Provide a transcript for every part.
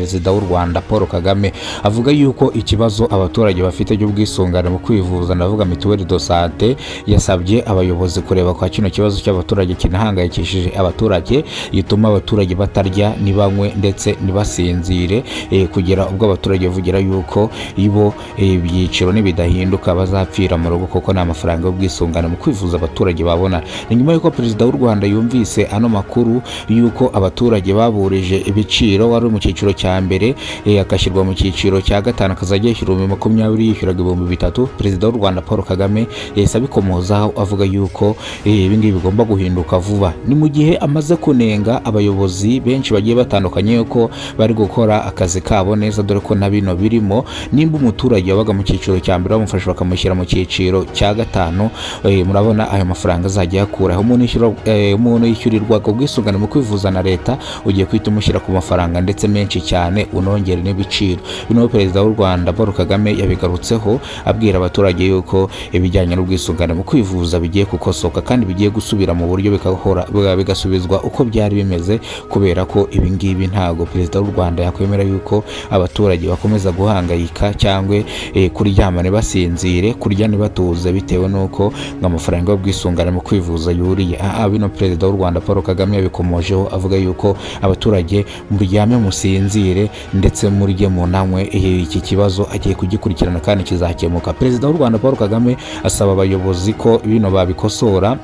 Perezida w'u Rwanda Paul Kagame avuga yuko ikibazo abaturage bafite cy'ubwisungane mu kwivuza, ndavuga mutuelle de santé, yasabye abayobozi kureba kwa kino kibazo cy'abaturage kinahangayikishije abaturage, gituma abaturage batarya, ntibanywe ndetse ntibasinzire, kugera ubwo abaturage bavugira yuko ibo ibyiciro nibidahinduka bazapfira mu rugo, kuko nta mafaranga y'ubwisungane mu kwivuza abaturage babona. Ni nyuma y'uko Perezida w'u Rwanda yumvise ano makuru y'uko abaturage baburije ibiciro, wari mu cyiciro cya mbere agashyirwa mu cyiciro cya gatanu, akazajya yishyura 20,000, yishyuraga 3000. Perezida w'u Rwanda Paul Kagame yahise abikomozaho, avuga yuko ibi ngibi bigomba guhinduka vuba. Ni mu gihe amaze kunenga abayobozi benshi bagiye batandukanye yuko bari gukora akazi kabo neza, dore ko na bino birimo. Nimba umuturage wabaga mu cyiciro cya mbere bamufasha bakamushyira mu cyiciro cya gatanu, murabona ayo mafaranga azajya yakuraho? Umuntu yishyurirwaga ubwisungane mu kwivuza na leta, ugiye guhita umushyira ku mafaranga ndetse menshi cyane, unongere n'ibiciro. Bino Perezida w'u Rwanda Paul Kagame yabigarutseho, abwira abaturage yuko ibijyanye n'ubwisungane mu kwivuza bigiye gukosoka kandi bigiye gusubira mu buryo, bigahora bigasubizwa uko byari bimeze, kubera ko ibi ngibi ntabwo Perezida w'u Rwanda yakwemera yuko abaturage bakomeza guhangayika cyangwa kuryama ntibasinzire, kurya ntibatuze, bitewe n'uko ngo amafaranga y'ubwisungane mu kwivuza yuriye. Aha bino Perezida w'u Rwanda Paul Kagame yabikomojeho, avuga yuko abaturage muryame musinzire ndetse murye munanywe, iki kibazo agiye kugikurikirana kandi kizakemuka. Perezida w'u Rwanda Paul Kagame asaba abayobozi ko bino babikosora,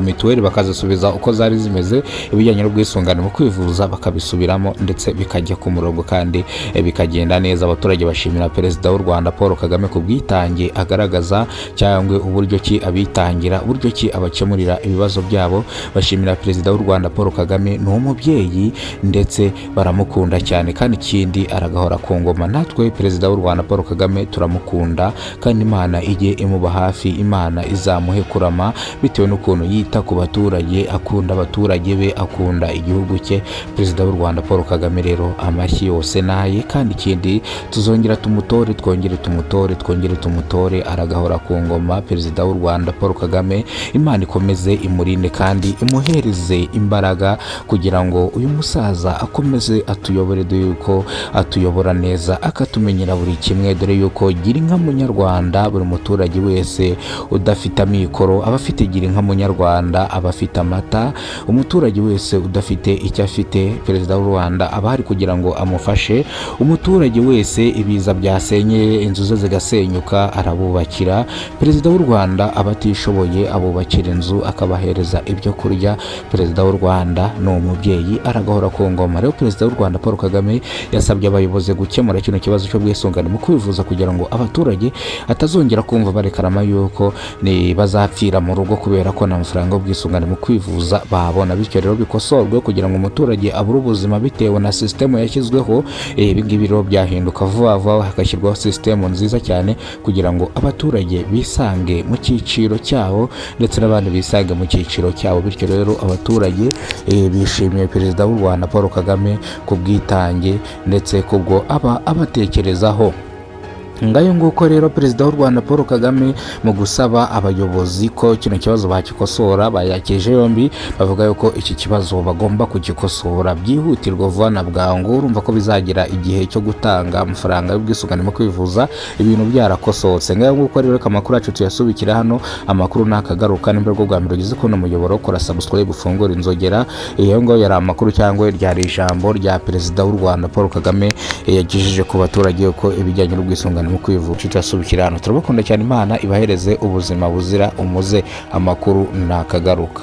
mituweli bakazisubiza uko zari zimeze, ibijyanye n'ubwisungane mu kwivuza bakabisubiramo ndetse bikajya ku murongo kandi bikagenda neza. Abaturage bashimira Perezida w'u Rwanda Paul Kagame ku bwitange agaragaza, cyangwa uburyo ki abitangira, uburyo ki abakemurira ibibazo byabo. Bashimira Perezida w'u Rwanda Paul Kagame, ni umubyeyi ndetse baramukunda cyane, kandi ikindi aragahora ku ngoma. Natwe Perezida w'u Rwanda Paul Kagame turamukunda, kandi Imana ijye imuba hafi, Imana izamuhe kurama bitewe n'ukuntu yita ku baturage, akunda abaturage be, akunda igihugu cye. Perezida w'u Rwanda Paul Kagame rero amashyi yose naye, kandi ikindi tuzongera tumutore, twongere tumutore, twongere tumutore, aragahora ku ngoma. Perezida w'u Rwanda Paul Kagame, Imana ikomeze imurinde kandi imuhereze imbaraga kugira ngo uyu musaza akomeze atuyobore, dore yuko atuyobora neza, akatumenyera buri kimwe, dore yuko gira inka munyarwanda, buri muturage wese udafite amikoro aba afite gira inka munyarwanda, aba afite amata. Umuturage wese udafite icyo afite, Perezida w'u Rwanda aba ahari kugira ngo amufashe. Umuturage wese ibiza byasenyeye inzu ze zigasenyuka, arabubakira. Perezida w'u Rwanda abatishoboye abubakira inzu, akabahereza ibyo kurya. Perezida w'u Rwanda ni umubyeyi, aragahora ku ngoma. Rero Perezida w'u Rwanda Paul Kagame yasabye abayobozi gukemura kino kibazo cy'ubwisungane mu kwivuza, kugira ngo abaturage atazongera kumva barekarama yuko ni bazapfira mu rugo kubera ko nta mafaranga y'ubwisungane mu kwivuza babona. Bityo rero bikosorwe kugira ngo umuturage abure ubuzima bitewe na sisitemu yashyizweho. Ibi ngibi rero byahinduka vuba vuba, hagashyirwaho sisitemu nziza cyane kugira ngo abaturage bisange mu cyiciro cyabo ndetse n'abandi bisange mu cyiciro cyabo. Bityo rero abaturage bishimiye Perezida w'u Rwanda Paul Kagame ku bwitange ndetse kubwo aba abatekerezaho. Ngayo nguko rero, Perezida w'u Rwanda Paul Kagame mu gusaba abayobozi ko kino kibazo bakikosora, bayakije yombi, bavuga yuko iki kibazo bagomba kugikosora byihutirwa, vuba na bwangu. Urumva ko bizagira igihe cyo gutanga amafaranga y'ubwisungane mu kwivuza ibintu byarakosotse. Ngayo nguko rero, reka amakuru yacu tuyasubikira hano. Amakuru nakagaruka. Nimba rwo bwa mbere ugeze kubona umuyoboro, kora subscribe, ufungure inzogera. Iyo ngayo yari amakuru cyangwa ryari ijambo rya Perezida w'u Rwanda Paul Kagame yagejeje ku baturage ko ibijyanye n'ubwisungane mu kwivuza tuyasubikira hano. Turabakunda cyane, Imana ibahereze ubuzima buzira umuze. Amakuru nakagaruka.